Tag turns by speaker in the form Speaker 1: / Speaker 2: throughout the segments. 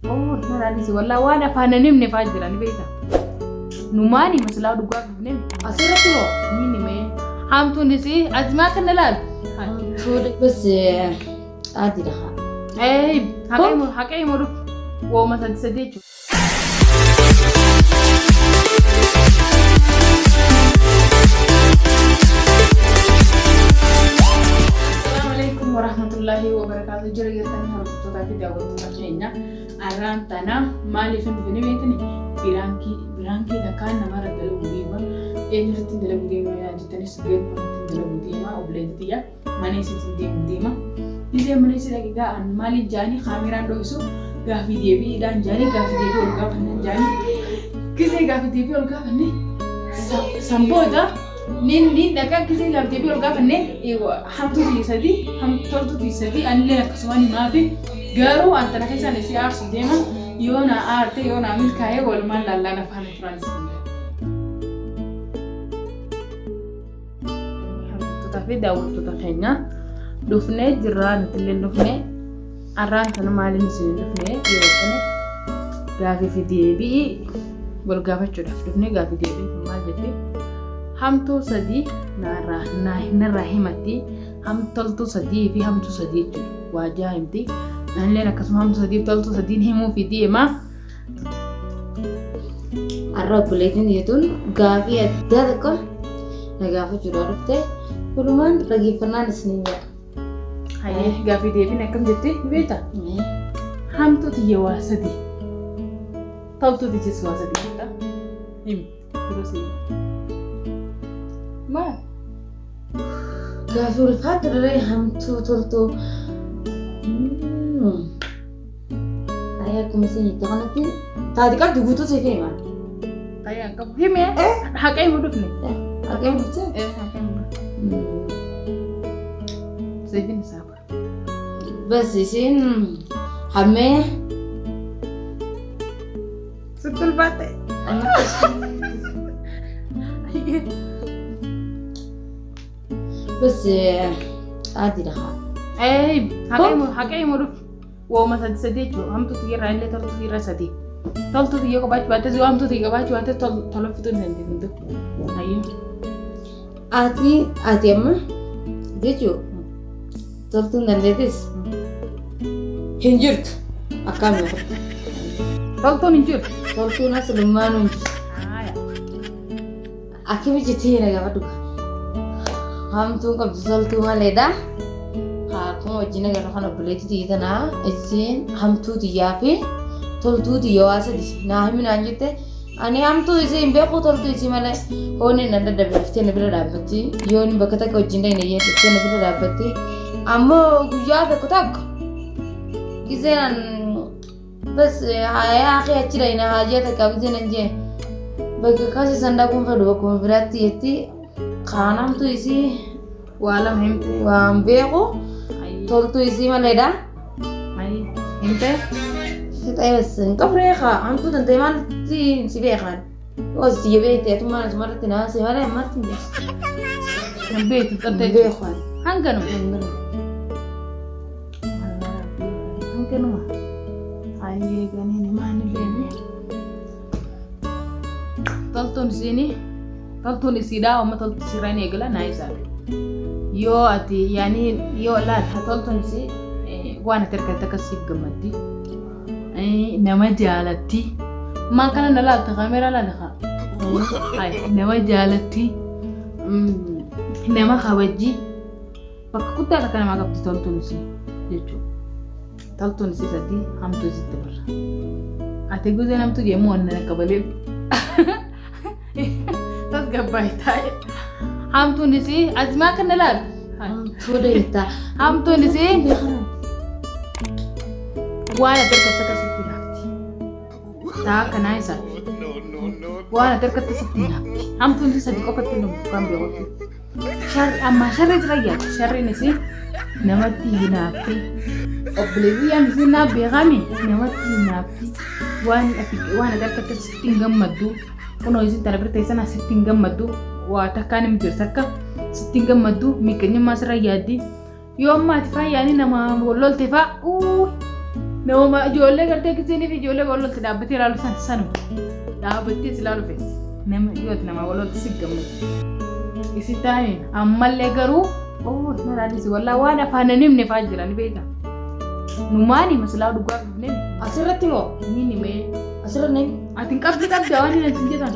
Speaker 1: Oh, narraa dhiisi wallaa waan afaan hin himne fa'aa jira ni beekta. Numaan hima silaa dhugaa dhufne.
Speaker 2: Asirratti hoo?
Speaker 1: Ni himee. Hamtuunis ati maa kana laalu?
Speaker 2: Hamtuudha. Bas adiidha haa.
Speaker 1: Ee, haqa himu dhufu. Wooma sadi sadi jechuudha. Assalamu alaikum warahmatullahi wabarakatuh. Jira jirtanii hordoftoota fi daawwattoota keenya. Arraan tana maaliif hin dhufini beektani? Biraankii biraankii takkaan namarra dalaguu deema. Eenyurratti hin dalaguu deema yaa jettanis gannoo irratti hin dalaguu deema obboleettii tiyya. Mana isiitiin deemu deema. Gisee mana isii dhaqe gaa an maaliin jaanii kaameraan dho'isu gaafii deebiidhaan jaanii gaafii deebii ol gaafannan jaanii gisee gaafii deebii ol gaafanne san booda nin nin dhaqa gisee gaafii deebii ol gaafanne hamtuu tiyya sadii toltuu tiyya sadii anillee akkasumaan himaafi garuu an tana keessaan isii aarsu deema yoo naa aarte yoo naa milkaa'e walumaan laallaan afaan turaan isin. Hordoftoota fi daawwattoota keenya dhufnee jirra nutillee dhufnee har'aan kana maaliin isin dhufnee yeroo kana gaafii fi deebii wal gaafachuudhaaf dhufnee gaafii deebiin kun maal jetti hamtuu sadii narraa narraa himatti toltuu sadii fi hamtuu sadii jechuudha waajjaa himti anilleen akkasuma hamtuu sadii fi toltuu sadiin himuu fi deema.
Speaker 2: Har'a obboleettiin tiyya tun gaafii addaa tokko na gaafachuudhaa dhufte. Walumaan dhageeffannaan isiniin jedha.
Speaker 1: Hayyee gaafii deebiin akkam jettee ni beektaa? Hamtuu tiyya waa sadii. Toltuu tiyyas waa sadii jetta. Himi. Dura si. Maal?
Speaker 2: Gaafii ulfaatu daree hamtuu toltuu. Ayii akkuma isin jette kanatti taati qabdi guutuu siif hima.
Speaker 1: Ayaan qabu. Himi. Haqa himu dhufne.
Speaker 2: Haqa himu dhufte?
Speaker 1: Haqa himu dhufne. Siifin isaa bara.
Speaker 2: Bas isin hammee.
Speaker 1: Sitti ulfaatte.
Speaker 2: Bas adiidha haa.
Speaker 1: Haqa himu dhufne. Wooma sadi sadi jechuudha. Hamtuu tiyya irraa illee toltuu tiyya irraa sadi. Toltuu tiyya qabaachuu baattes yoo hamtuu tiyya qabaachuu baattes tola fixuu hin dandeessu. Hayyuu.
Speaker 2: Ati amma jechuun toltuun dandeettis hin jirtu akkaan beekutti.
Speaker 1: Toltuun hin jirtu.
Speaker 2: Toltuun as lummaanuu hin jirtu.
Speaker 1: Haaya.
Speaker 2: Akkami jettee na gaafadhu. Hamtuun qabdu toltuu maleedha. Akkuma wajjin agarru kan obboleettii tiyya tanaa isiin hamtuu tiyyaa fi toltuu tiyya waa sadi naa himi naan jette ani hamtuu isii hin beeku toltuu isii malee hoonni nan dadhabe dhuftee na bira dhaabbatti yoon bakka takka wajjin dhaqne iyyee dhuftee na bira dhaabbatti ammoo guyyaa tokko tokko giseen an Bas hayaa akhi achi dhayna haajaa takka abidda nan jee bakka kasi san dhaquun fedhu bakkuma biraatti jetti kaanamtu isii
Speaker 1: Waa lama himte.
Speaker 2: waan beeku toltu isii maleedha.
Speaker 1: Himte.
Speaker 2: Fixee bas hin qabree kaa hamtuu tantee maalti si beekaan. Yoo si beekte atummaan asumarratti naasee malee ammatti hin beeku.
Speaker 1: Hin beektu xattee.
Speaker 2: Hin beeku ani.
Speaker 1: Hanganuma.
Speaker 2: Hanganuma.
Speaker 1: Hanganuma. Hayyee ganiin maani leeme. Toltuun isiini toltuun isiidhaa amma toltu sirraa ni eegala naa isaa. Yoo ati yaani yoo laal haa toltuun isii waan ati harkatti akka siif gammaddi. Nama jaalatti. Maa kana na laalta kaameeraa laala kaa. Nama jaalatti. Nama kabajji. Bakka guddaa takka namaa qabdi toltuun isii jechuudha. Toltuun isii sadii hamtuu isitti barra. Ati guzee namtu deemu waan na qabalee. Tasgabbaa'e taa'e. Hamtuun isii ati maa kana laal?
Speaker 2: Hamtuu deettaa.
Speaker 1: Hamtuun isii waan ati harkatti akkasitti naafti. Taa kanaa isaati. Waan ati harkatti sitti naafti. Hamtuun isii sadii qofatti hin dhumtu kan beekutti. Sharri ammaa sharri jira yaadda. Sharriin isii namatti hinaafti. Obboleettii yaa misiin naa beekami namatti hinaafti. Waan ati waan ati harkatti sitti hin gammaddu. Kunoo isin tana bira teessan sitti hin gammaddu. Waa takkaan hin jirtu takka sitti hin gammaddu. Miqqanyummaa sirra yaaddi. Yoo amma ati faa yaani nama wal lolte faa uu Nama ijoollee gartee kisiinii fi ijoollee wal lolti dhaabbatee ilaalu san sanuma. Dhaabbattee si ilaalu feeti. Nama dhiyooti namaa wal lolti si gammadu. Isi taa'e ammallee garuu oo naraadisi wallaa waan afaan hin himne fa'aa jira ni beekta. Numaani masilaa dhugaa dhufne
Speaker 2: Asirratti moo?
Speaker 1: ni himee.
Speaker 2: Asirratti ni.
Speaker 1: Ati hin qabdi qabda waan hin sin jedhan.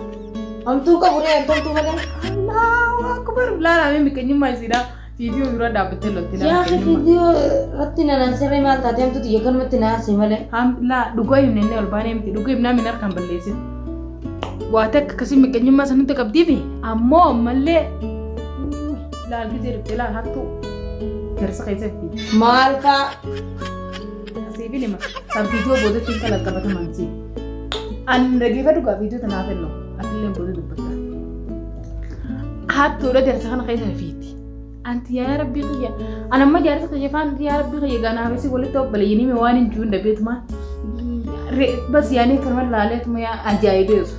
Speaker 2: Hamtuu qabu ree hamtuu malee.
Speaker 1: Allahu akbar laalaa miqenyummaa isiidha. Viidiyoo dura dhaabbattee lolti
Speaker 2: Yaa akhi viidiyoo irratti na naasirree maal taate hamtuu tiyya kanumatti naase malee.
Speaker 1: Laa dhugaa himne inni ol baanee miti dhugaa himnaa min harkaan balleessin. Waa takka akkasii miqenyummaa sanatti qabdiifi ammoo ammallee laal gisee dhuftee laal hattuu garsa keessa fi
Speaker 2: Maal faa?
Speaker 1: Asiifin hima. San viidiyoo boodatti hin kalaqqabataman si. An dhageeffadhu gaa viidiyoo tanaaf hennu. Atillee booda dubbatta. Hattuudha jarsa kana keessa fiiti. Anti yaa rabbii kiyya. An amma jaarsa kiyya faan yaa rabbii kiyya ganaafisi walitti obboleeyyanii mee waan hin jiru dhabeetuma. Bas yaanii kanuma laaleetuma yaa ajaa'ibeesu.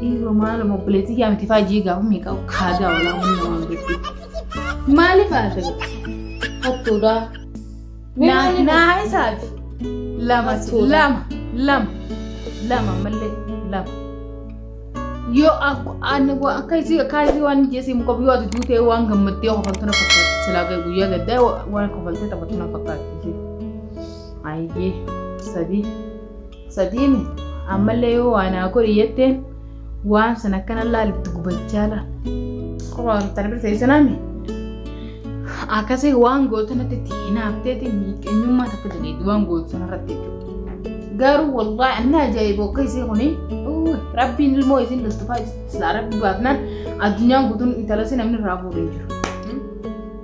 Speaker 1: Dhiiroo maaluma obboleettii yaa miti faa jii gaafa meeqa kaagaa walaa humna waan beektu. Maaliif haadha?
Speaker 2: Hattuudha.
Speaker 1: Naa isaati. Lama lama lama lama ammallee lama. Yoo akka isii akka isii waan jeesii muka yoo ati duutee waan gammaddee kofaltu na fakkaatti silaa guyyaa gaddaa waan kofaltee taphattu na fakkaatti. Ayyee sadii sadiimi ammallee yoo waan haa godhi jetteen waan sana akkana laalitti gubachaa laal. Kophaa tana bira teessee naami. Akkasii waan gootu sanatti itti hinaafteeti miiqeenyummaa takka jedheeti waan gootu sanarratti jechuudha. Garuu wallaahi anna ajaa'iba akka isii kuni rabbiin ilmoo isin dhaltufaa silaa rabbi baafnaan addunyaan guutuun intala si namni irraa fuudhu hin jiru.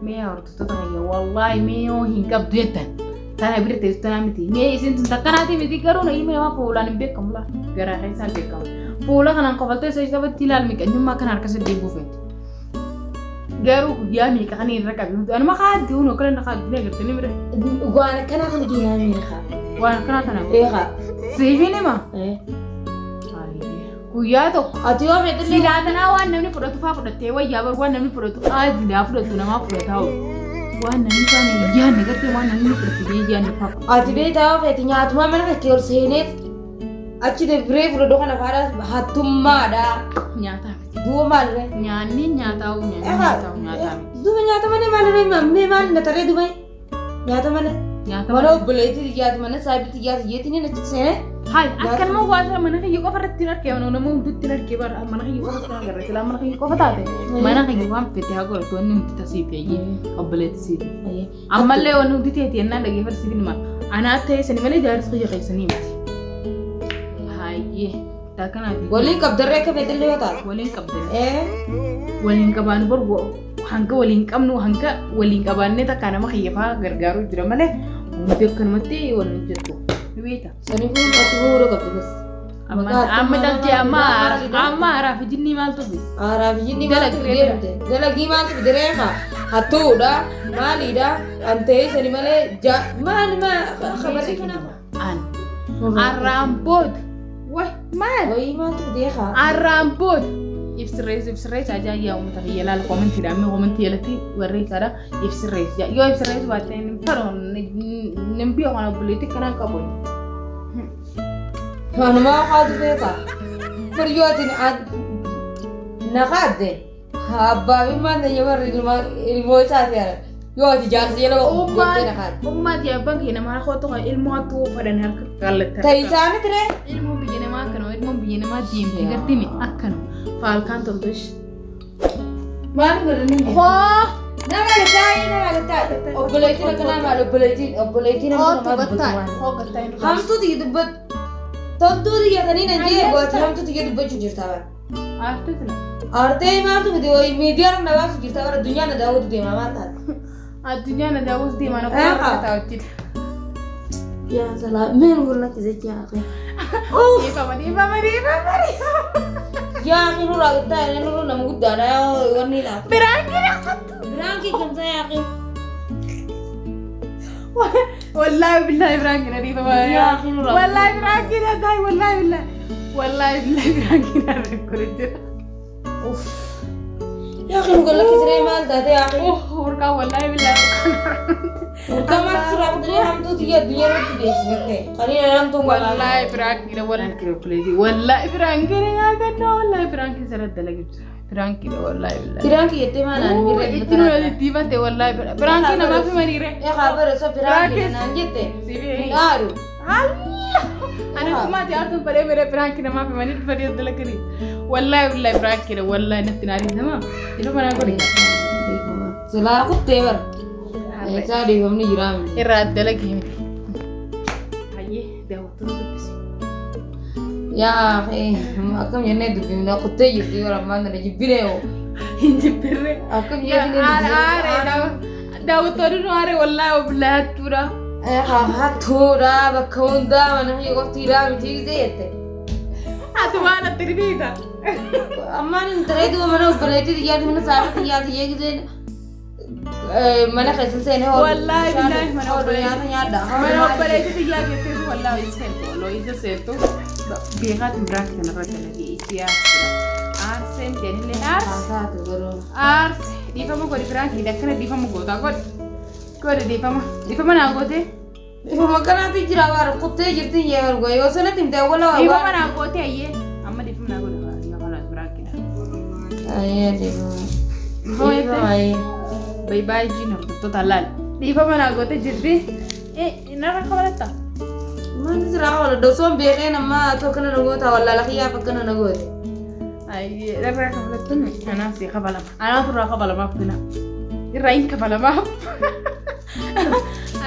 Speaker 1: Mee hordoftoota kiyya wallaahi mee yoo hin qabdu jettan tana bira teessu tanaa miti. Mee isin tun takkanaati miti garuu ilmi namaa fuulaan hin beekamu laa garaa keessaan beekamu. Fuula kanaan kofaltee isa taphatti ilaal miqanyummaa kana harka sadii buufeeti. Garuu guyyaa meeqa kan irra qabi. Anuma kaaddi huno akkana na kaaddi ni agartanii mire.
Speaker 2: Waan akkanaa kana diinaa meeqa?
Speaker 1: Waan akkanaa tana.
Speaker 2: Eeqa.
Speaker 1: Siifin hima. Guyyaa tokko.
Speaker 2: Ati yoo fedhillee
Speaker 1: Silaa tanaa waan namni fudhatu faa fudhattee wayyaa bar waan namni fudhatu aadilaa fudhatu namaa fudhataa oolu. Waan namni faan hin yaadne gartee waan namni fudhatu hin yaadne faa fudhatu.
Speaker 2: Ati beektaa yoo feete nyaatuma mana kee ol seeneef achi biree fudhadhu kana faadha hattummaadha.
Speaker 1: Nyaataa miti.
Speaker 2: Duuba maal ree?
Speaker 1: Nyaanni nyaataa'u nyaanni nyaataa'u nyaataa miti.
Speaker 2: Duuba nyaata malee maal ree? Mee maal na taree duuba? Nyaata malee.
Speaker 1: Nyaata
Speaker 2: Mana
Speaker 1: malee.
Speaker 2: obboleettii xiyyaati mana saayibii xiyyaati jeetiin achi seenee.
Speaker 1: Hai, akkanuma waa mana kiyya qofa irratti hin argee nama hundutti hin argee bara mana kiyya qofa irratti agarra silaa mana kiyya qofa taate mana kiyya waan fete haa godhatu wanni hundi tasiif eeyyee obboleetti siif. Ammallee wanni hundi teeti ennaan dhageeffatu siif hima. Anaa ta'e sani malee jaarsi kiyya keessanii miti. Hayyee takkanaati.
Speaker 2: Waliin qabdarree akka feetillee yoo taate.
Speaker 1: Waliin qabdanii.
Speaker 2: Ee.
Speaker 1: Waliin qabaannu bar hanga waliin qabnu hanga waliin qabaannee takka nama kiyya fa'aa gargaaruu jira malee hundi akkanumatti wal hojjettu. Ni beekta.
Speaker 2: Saniifuu ati bu'uura qabdi bas.
Speaker 1: Amma amma caltee amma amma haaraa fi jinnii maaltu fi?
Speaker 2: Haaraa fi jinnii maaltu fidee dhufte? Dalagii maaltu fide reefa? Hattuudha maaliidha? An ta'ee sani malee maali maa kabaree kana?
Speaker 1: An arraan booda way maal?
Speaker 2: Wayii maaltu fidee kaa?
Speaker 1: Arraan booda ibsirreessu ibsirreessu ajaa'ibaa uummata kiyya laala koomentiidhaan mee koomentii jalatti barreessaadha ibsirreessu yoo ibsirreessu baatte hin fedhu hin beeku kana obboleettii kanaan qabu.
Speaker 2: Wanumaa haatu beeka. Firiyyoo ati na kaadde abbaa fi maal ta'e warri ilmoo isaati ara. Yoo ati jaarsa jala gootee na kaadde.
Speaker 1: Ummaati abbaan kee namaa kootu kan ilmoo hattuu fedhan harka kallatta.
Speaker 2: Ta'e isaanii ture.
Speaker 1: Ilmoon biyya namaa akkanuma ilmoon biyya namaa deemte gartee akkanuma faalkaan toltush.
Speaker 2: Maal godhanii?
Speaker 1: Koo
Speaker 2: Nama gattaayi nama gattaayi. Obboleettiin akkanaa maal obboleettiin obboleettiin nama
Speaker 1: kootu
Speaker 2: namaa dubbatu
Speaker 1: gattaa
Speaker 2: maal?
Speaker 1: koo gattaa hin dhugaa.
Speaker 2: Hamtuu tiyya dubbat toltuu tiyya tanii nan jee gooti hamtuu tiyya dubbachuu jirta bara.
Speaker 1: Aartee sila.
Speaker 2: Aartee maaltu fide wayi miidiyaa na baasu jirta bara addunyaa na daawwatu deema maal taate?
Speaker 1: Addunyaa na daawwatu deemaa na
Speaker 2: Eeqa.
Speaker 1: qofa taa'u jira.
Speaker 2: Yaa salaa meen wurna kise yaa akhi.
Speaker 1: Dhiifama dhiifama dhiifama dhiifama.
Speaker 2: Yaa akhi nurraa gattaa nurra nama guddaadha yaa wanni laata.
Speaker 1: Biraan jira.
Speaker 2: Biraan kee gamtaa yaa akhi.
Speaker 1: Wallaahi billahi biraan kina dhiifama.
Speaker 2: Yaa akhi nurraa.
Speaker 1: Wallaahi biraan kina ta'i wallaahi billahi. Wallaahi billahi biraan kina rakkoo jira.
Speaker 2: Uff. Yaa akhi nu galla kisiree maal taate yaa akhi.
Speaker 1: Oh, burqaa wallaahi billahi burqaan.
Speaker 2: Urkamaan suuraa kutanii hamtuu tiyya addunyaa irratti beeksifatte. Qaliila hamtuun
Speaker 1: Wallaahi piraankiidha wallaahi wallaahi piraankiidha yaa gannaa wallaahi piraankii sarara dalagee jira. Piraankiidha wallaahi billaahi.
Speaker 2: Piraankii jettee maal aan mirra
Speaker 1: Itti nu dibate wallaahi piraankii namaaf himaniire.
Speaker 2: Egaa bara osoo piraankii naan jette hin aaru.
Speaker 1: Ani akkuma ati aartuun fedhee mere piraankii namaaf himanii dhufanii dalaganii. Wallaahi billaahi piraankiidha wallaahi natti naariin nama. Ifa manaa godhi.
Speaker 2: Silaa kuttee bara. Isaa dhiifamni jiraa miti.
Speaker 1: Irraa dalagee miti. Hayyee daawwattoota dubbisi.
Speaker 2: Yaa akkam jennee dubbifna kuttee jirti bara ammaan tana jibbinee hoo.
Speaker 1: Hin jibbirre.
Speaker 2: Akkam jennee
Speaker 1: Aaree daawwattoonni nu aaree wallaahi oblaa hattuudha.
Speaker 2: Hattuudha bakka hundaa mana kiyya qofti hidhaa miti gisee jette.
Speaker 1: Ati waan ati ribiita.
Speaker 2: Ammaan intalee duuba mana obboleettii xiyyaati mana saafii xiyyaati jee giseen mana keessa seenee
Speaker 1: Wallaahi billaahi mana
Speaker 2: obboleettii nyaadha.
Speaker 1: Mana obboleettii xiyyaa jettee wallaahi hojii seentu wallaahi ija seentu beekaatiin biraatti kanarra dalagee itti aarse. Aarseen jedhillee aarse.
Speaker 2: Haasaatu garuu.
Speaker 1: Aarse dhiifama godhi biraankii akkana dhiifama gootaa godhi. Godhi dhiifama dhiifama naa gootee.
Speaker 2: Ifuma kanaatu jira bara kuttee jirti hin jeeru yoo sanatti himte awwala waa
Speaker 1: Dhiifama naa gootee ayyee amma dhiifama naa godhi yaa kalaas biraankidha.
Speaker 2: Ayyee dhiifama.
Speaker 1: Dhiifama jettee?
Speaker 2: Dhiifama ayyee.
Speaker 1: Bay baay'ee jiin hordoftoota laal. Dhiifama naa gootee jirti. Narra kabalatta.
Speaker 2: Manni jira wala dosoon beekeen amma atoo akkana na goota wallaala kiyyaaf akkana na goote.
Speaker 1: Ayyee irraa kafalattuun anaaf si kafalama. Anaaf irraa kafalamaaf bina. Irraa hin kafalamaaf.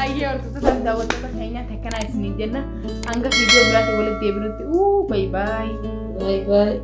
Speaker 1: Ayyee hordoftoota daawwattoota keenyaa takkanaa isiniin jenna. Hanga viidiyoo biraatiin walitti deebinutti. Uu bay baay.
Speaker 2: Baay baay.